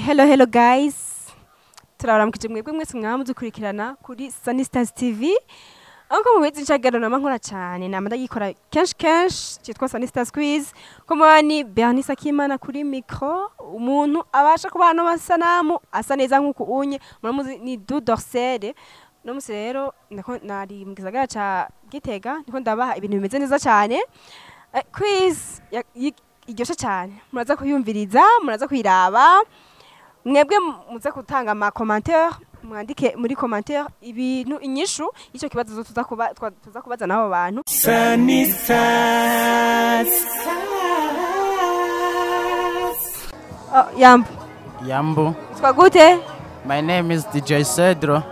Hello, hello guys, turabaramukije mwebwe mwese mwaba mudukurikirana kuri Sunny Stars TV. Aho mubizi ncagano nama nkora cyane, nama ndagikora kenshi kenshi, cyitwa Sunny Stars Quiz. Ko mwani Bernice Akimana kuri micro, umuntu abasha kubana n'amasanamu asa neza nkuko unye muramuzi ni Du Dorsel. No musi rero nari mu gisagara ca Gitega, ndiko ndabaha ibintu bimeze neza cyane. Quiz iryoshe cyane, muraza kuyumviriza, muraza kuyiraba. Mwebwe muze gutanga ama commentaire, mwandike muri commentaire ibintu inyishu icyo kibazo tuza kuba tuza kubaza nabo bantu. Sunny Stars. Oh, yambo. Yambo. Twagute? My name is DJ Cedro.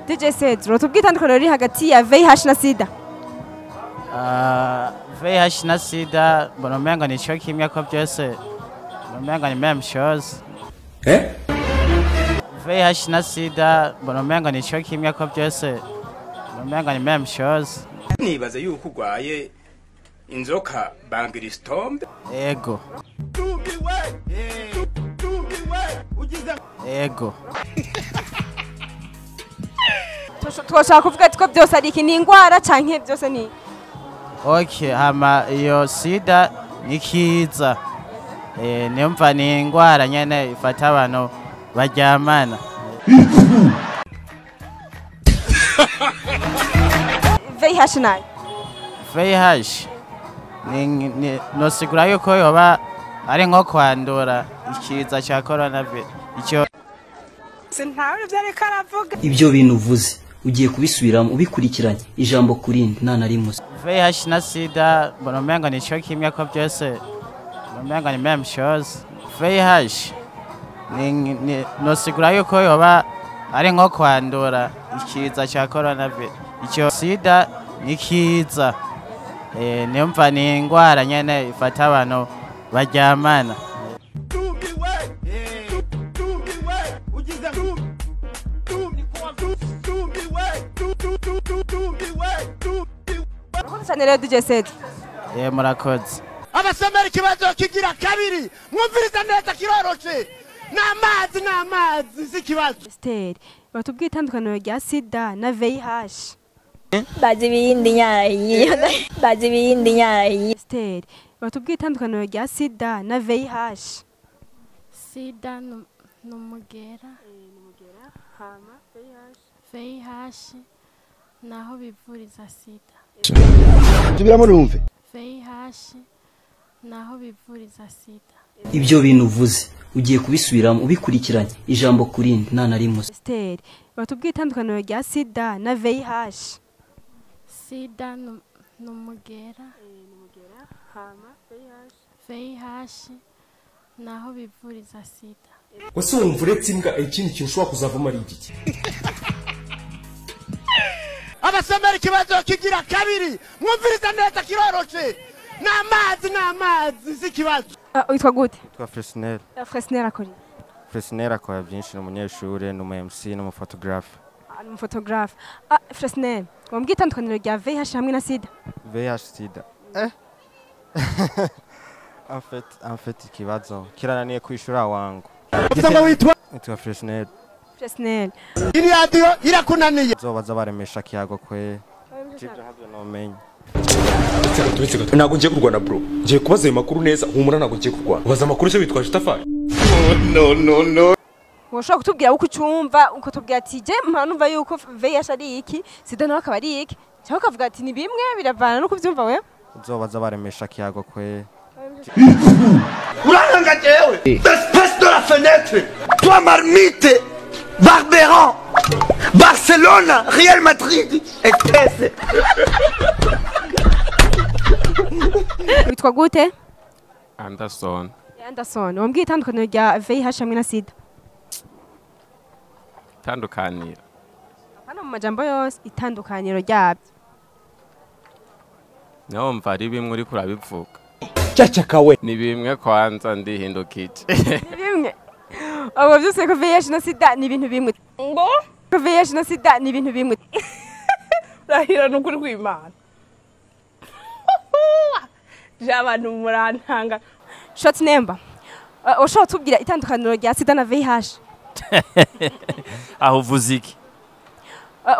DJ Cedro, tubwitandukano riri hagati ya VIH na SIDA. VIH na SIDA mbona umengo ni cyo kimwe ko byose umengo ni meme shows. Eh? VIH na SIDA mbona umengo ni cyo kimwe ko byose umengo ni meme shows. Nibaza yuko urwaye inzoka bangiristombe. Ego. Ego. Twashaka kuvuga ati ko byose ari iki, ni ingwara canke byose ni Okay, hama iyo SIDA ni kiza. Niyo ni ingwara nyene ifata abantu baryamana. VIH nayo. VIH ni nosigura yuko yoba ari nko kwandura ikiza ca coronavirus. Icyo sintawe vyareka aravuga. Ibyo bintu uvuze ugiye kubisubiramo ubikurikiranye ijambo kurindi nta na rimwe. VIH na SIDA mbona umengo ni cyo kimwe ko byose umengo ni meme shows. VIH ni nosigura yuko yoba ari nko kwandura ikiza ca coronavirus. Icyo SIDA ni kiza. Niyo ni ingwara nyene ifata abantu baryamana. Cyane rero DJ Cedro. Murakoze. Abasomera ikibazo kigira kabiri, mwumviriza neza kiroroshe. N'amazi n'amazi si ikibazo. Esther, batubwiye itandukaniro rya SIDA na VIH. Bazi ibindi nyayi. Bazi ibindi nyayi. Esther, batubwiye itandukaniro rya SIDA na VIH. SIDA ni umugera. Hama VIH. VIH naho bivuriza SIDA. Tubiramo numve. VIH naho bivuriza SIDA. Ibyo bintu uvuze ugiye kubisubiramo ubikurikiranye ijambo kurindi nta na rimwe. Esther, batubwiye itandukaniro rya SIDA na VIH. SIDA ni umugera. Hama VIH. VIH naho bivuriza SIDA. Wese wumva uretse imbwa ikindi kintu ushobora kuzavamo ari igiki? Abasomera ikibazo kigira kabiri, mwumviriza neza kiroroshe. N'amazi n'amazi si ikibazo. Witwa gute? Witwa Fresnel. Fresnel akora iki? Fresnel akora byinshi, ni umunyeshure, ni umu MC, ni umufotographe. Ni umufotographe. Fresnel, wambwiye itandukaniro rya VIH hamwe na SIDA? VIH SIDA. En fait ikibazo kirananiye kwishura wangu. Witwa Fresnel. Fresnel. Iri radio irakunaniye. Zobaza baremesha kiyago kwe. Ivyo ntabyo nomenya. Ntabwo ngiye kurwana bro. Ngiye kubaza ayo makuru neza, humura ntabwo ngiye kurwana. Ubaza amakuru se witwaje itafari? No no no. Woshobora kutubwira uko ucumva, ukatubwira ati je mpanumva yuko VIH ari iki, SIDA naho akaba ari iki. Cyangwa ukavuga ati ni bimwe biravana no kubyumva wewe. Uzobaza baremesha kiyago kwe. Uranga jewe. Espèce de la fenêtre. Toi marmite. Barberan, Barcelona, Real Madrid, espèce. Witwa gute? Anderson. Anderson, wambwiye itandukaniro rya VIH hamwe na SIDA. Itandukaniro. Hano mu majambo yose itandukaniro ryabyo. Numva ari bimwe uri kurabivuga. Cacakawe. Ni bimwe kwanza ndihindukije. Ni bimwe. Abo byose ko VIH na SIDA ni ibintu bimwe. Ngo? VIH na SIDA ni ibintu bimwe. Rahira nukuri kw'Imana. Je abantu murantanga. Short number. Ushobora tubwira itandukaniro rya sida na VIH? Aho uvuze iki?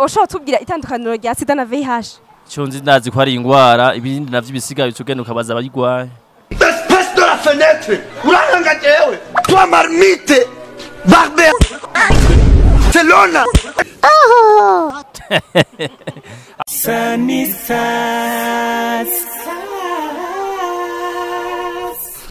Ushobora tubwira itandukaniro rya sida na VIH? Cyo nzi, ndazi ko ari ingwara, ibindi navyo ibisigaye ucugenda ukabaza abayigwaye. Espèce de la fenêtre! Uraranga jewe! Toi marmite! Barbe! Barcelona! Sunny Stars.